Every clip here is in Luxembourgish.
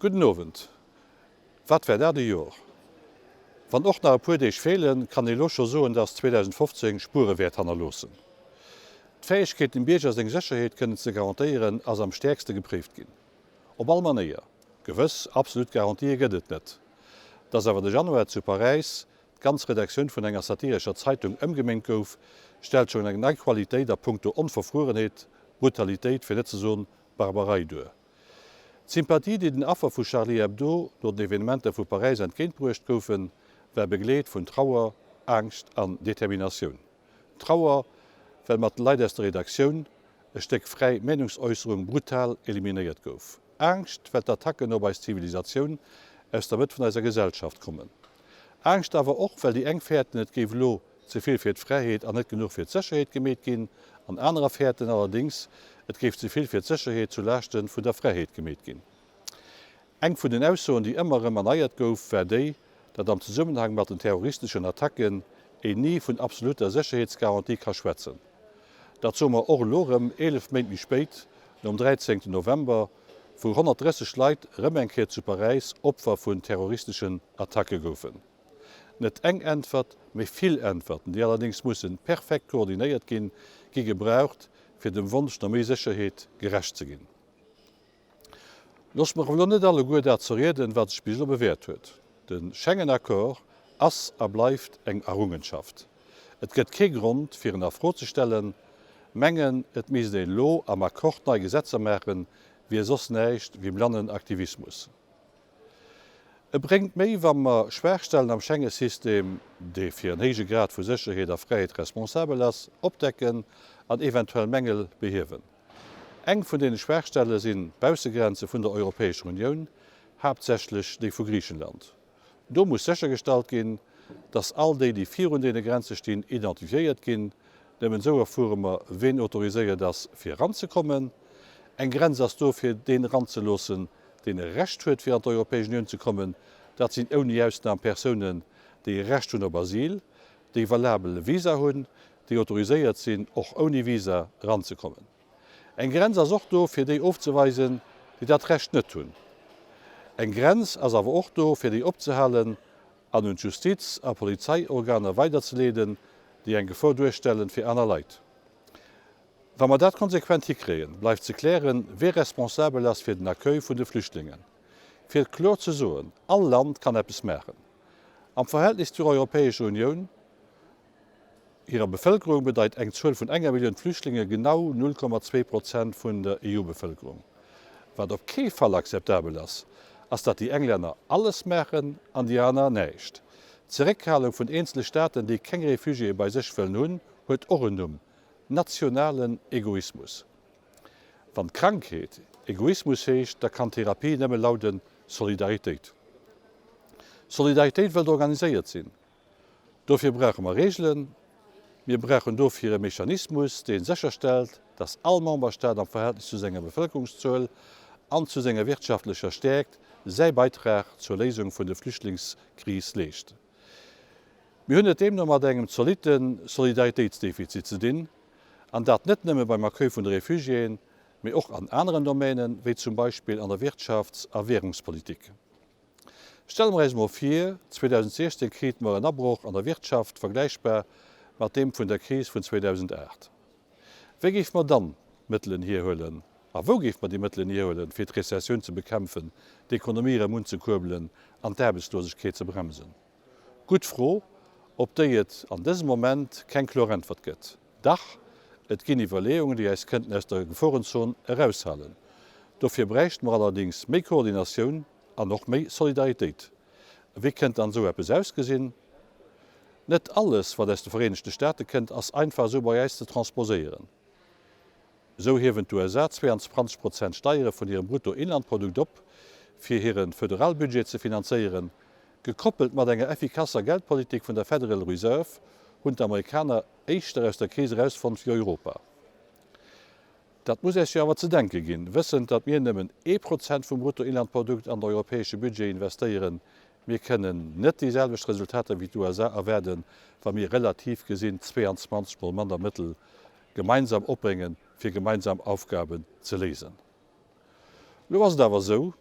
Gudden Owend. Wat war dat e Jor! Wann och nach e puer Deeg feelen, kann ee lo scho soen, dass 2015 Spuere wäert hannerloossen. D'Fäegkeet dem Bierger seng Sécherheet kënnen ze garantéieren ass am stäerkste gepréift ginn. Op all Manéier. Gewëss, absolut Garantië gëtt et net. Dass awer de Januar zu Paräis d'ganz Redaktioun vun enger satirescher Zeitung ëmgeméint gouf, stellt schonn eng nei Qualitéit a punkto Onverfruerenheet, Brutalitéit, fir net ze soen Barbarei duer. D'Sympathie, déi den Affer vu Charlie Hebdo no den Evenementer vu Paräis entgéintbruecht goufen, war begleet vun Trauer, Angscht an Determinatioun. Trauer, well mat de Leit aus der Redaktioun e Stéck fräi Meenungsäusserung brutal eliminéiert gouf. Angscht, well d'Attacken op eis Zivilisatioun aus der Mëtt vun eiser Gesellschaft kommen. Angscht awer och, well déi eng fäerten, et géif elo ze vill fir d'Fräiheet an net genuch fir d'Sécherheet gemeet ginn, an anerer fäerten allerdéngs, et géif ze vill fir d'Sécherheet zu Laaschte vun der Fräiheet gemeet ginn. Eng vun den Aussoen, déi ëmmer erëm erneiert gouf, war déi, datt am Zesummenhang mat den terroristeschen Attacken een ni vun absoluter Sécherheetsgarantie ka schwätzen. Dat soe mer och elo erëm, 11 Méint méi spéit, nom 13 November, wou 130 Leit erëm eng Kéier zu Paräis Opfer vun terroristeschen Attacke goufen. Net eng Äntwert, mee vill Äntwerten, déi allerdéngs mussen perfekt koordinéiert ginn, gi gebraucht, fir dem Wonsch no méi Sécherheet gerecht ze ginn. Loosst mer elo net alleguer dat zerrieden, wat sech bis elo bewäert huet. De Schengen-Accord ass a bleift eng Errungenschaft. Et gëtt kee Grond, fir en a Fro ze stellen. Mengen, et misst een elo am Accord nei Gesetzer maachen, wier soss näischt wéi blannen Aktivismus. E bréngt méi, wa mer Schwaachstellen am Schengesystem, dee fir en héije Grad vu Sécherheet a Fräiheet responsabel ass, opdecken an eventuell Mängel behiewen. Eng vun deene Schwaachstelle sinn d'Baussegrenze vun der Europäescher Unioun, haaptsächlech déi vu Griichenland. Do muss séchergestallt ginn, dass all déi, déi virun deene Grenze stinn, identifiéiert ginn. Nëmmen esou erfuere mer, ween autoriséiert ass, fir eranzekommen. Eng Grenz ass do, fir deen eranzeloossen, deen e Recht huet fir an d'Europäesch Unioun ze kommen, dat sinn ouni Ausnam Persounen, déi e Recht hunn op Asyl, déi e valabele Visa hunn, déi autoriséiert sinn och ouni Visa eranzekommen. Eng Grenz ass och do fir déi ofzeweisen, déi dat Recht net hunn. Eng Grenz ass awer och do fir déi opzehalen an un d'Justiz a Polizeiorganer weiderzeleeden, déi eng Gefor duerstellen fir aner Leit. Wa mer dat konsequent hikréien, bleift ze klären, wee responsabel ass fir den Accueil vun de Flüchtlingen. Fir et kloer ze soen, All Land kann eppes maachen. Am Verhältnis zur Europäescher Unioun hirer Bevëlkerung bedeit eng Zuel vun enger Millioun Flüchtlinge genau 0,2 Prozent vun der EU-Bevëlkerung. Wat op kee Fall akzeptabel ass, ass datt déi eng Länner alles maachen an déi aner näischt. D'Zeréckhalung vun eenzele Staaten, déi keng Refugiéë bei sech wëllen hunn, huet och en Numm, Nationalen Egoismus. Wann d'Krankheet Egoismus heescht, da kann d'Therapie nëmme lauden, Solidaritéit. Solidaritéit wëllt organiséiert sinn. Dofir brauche mer Reegelen. Mir brauchen dofir e Mechanismus, dee sécherstellt, dass all Memberstaat am Verhältnis zu senger Bevëlkerungszuel an zu senger wirtschaftlecher Stäerkt säi Beitrag zur Léisung vun de Flüchtlingskris leescht. Mir hunn et deemno mat engem zolitte Solidaritéitsdefizit ze dinn, an dat net nëmme beim Accueil vun de Refugiéen, mee och an aneren Domänen, wéi zum Beispill an der Wirtschafts a Währungspolitik. Stelle mer äis emol vir, 2016 krite mer en Abroch an der Wirtschaft, vergläichbar mat deem vun der Kris vun 2008. Wéi géife mer dann d'Mëttelen hierhuelen a wou géife mer déi Mëttelen hierhuelen, fir d'Rezessioun ze bekämpfen, d'Ekonomie erëm unzekuerbelen an d'Aarbechtslosegkeet ze bremsen? Gutt Fro, op déi et an dësem Moment keng kloer Äntwert gëtt. Dach, et ginn Iwwerleeungen, déi eis kënnten aus der Geforenzon eraushalen. Dofir bräichte mer allerdéngs méi Koordinatioun an och méi Solidaritéit. Wéi kënnt dann esou eppes ausgesinn? Net alles, wat aus de Vereenegte Staate kënnt, ass einfach esou bei äis ze transposéieren. Esou hiewen d'USA 22 Prozent Steiere vun hirem Bruttoinlandprodukt op, fir hire Föderalbudget ze finanzéieren. Gekoppelt mat enger effikasser Geldpolitik vun der Federal Reserve hunn d'Amerikaner éischter aus der Kris erausfonnt wéi Europa. Dat muss äis jo awer ze denke ginn, wëssend, datt mir nëmmen ee Prozent vum Bruttoinlandprodukt an de europäesche Budget investéieren. Mir kënnen net déi selwecht Resultater wéi d'USA erwaarden, wa mir relativ gesinn 22 mol manner Mëttel gemeinsam opbréngen, fir gemeinsam Aufgaben ze léisen. Elo ass et awer esou,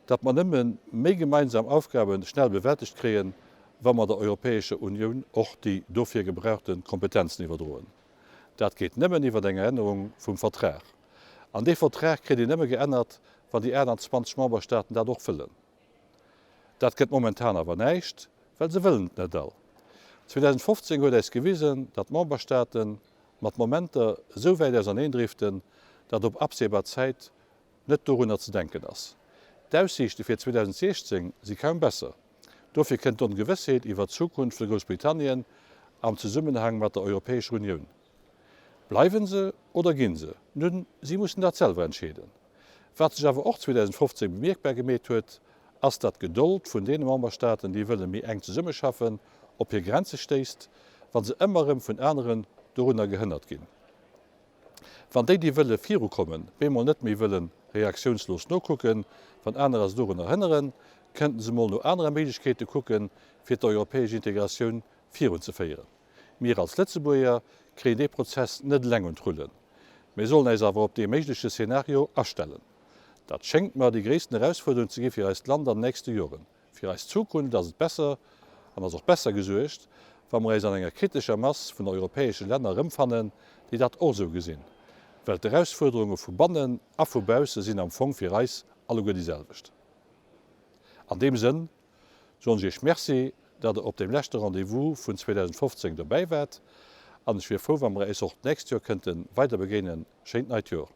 Datt mer nëmme méi gemeinsam Aufgabe schnell bewältegt kréien, wa mer der Europäescher Unioun och déi dofir gebrauchte Kompetenzen iwwerdroen. Dat geet nëmmen iwwer eng Ännerung vum Vertrag. An dee Vertrag kritt een nëmme geännert, wann déi 28 Memberstaaten dat och wëllen. Dat gëtt momentan awer näischt, well se wëllen et net all. 2015 huet äis gewisen, datt d'Memberstaaten mat Momenter esou wäit auserneendriften, datt op absehbar Zäit net dorunner ze denken ass. D'Aussiichte fir 2016 si kaum besser. Dofir kënnt d'Ongewëssheet iwwer d'Zukunft vu Groussbritannien am Zesummenhang mat der Europäescher Unioun. Bleiwen se oder ginn se? Nun, si mussen dat selwer entscheeden. Wat sech awer och 2015 bemierkbar gemeet huet, ass, datt d'Gedold vun deene Memberstaaten, déi wëlle méi enk zesummeschaffen, op hir Grenze stéisst, wa se ëmmer erëm vun aneren dorunner gehënnert ginn. Wann déi, déi wëlle virukommen, bemol net méi wëlle reaktiounslos nokucken, wann anerer se dorunner hënneren, kënnten se mol no anere Méiglechkeete kucken, fir d'europäesch Integratioun virunzeféieren. Mir als Lëtzebuerger kréien dee Prozess net eleng un d'Rullen. Mir sollen äis awer op dee méigleche Szenario astellen. Dat schéngt mer déi gréissten Erausfuerderung ze gi fir eist Land an den nächste Joren. Fir eis Zukunft ass et besser, an ass och besser gesuergt, wa mer äis an enger kritescher Mass vun europäesche Länner erëmfannen, déi dat och esou gesinn. Well d'Erausfuerderunge vu bannen a vu bausse sinn am Fong fir eis alleguer déi selwecht. An deem Sënn soen ech Iech Merci, datt Der op deem leschte Rendez-vous vun 2015 dobäi waart, an ech wier frou, wa mer äis och d'nächst Joer kënnte weider begéinen. Schéint neit Joer!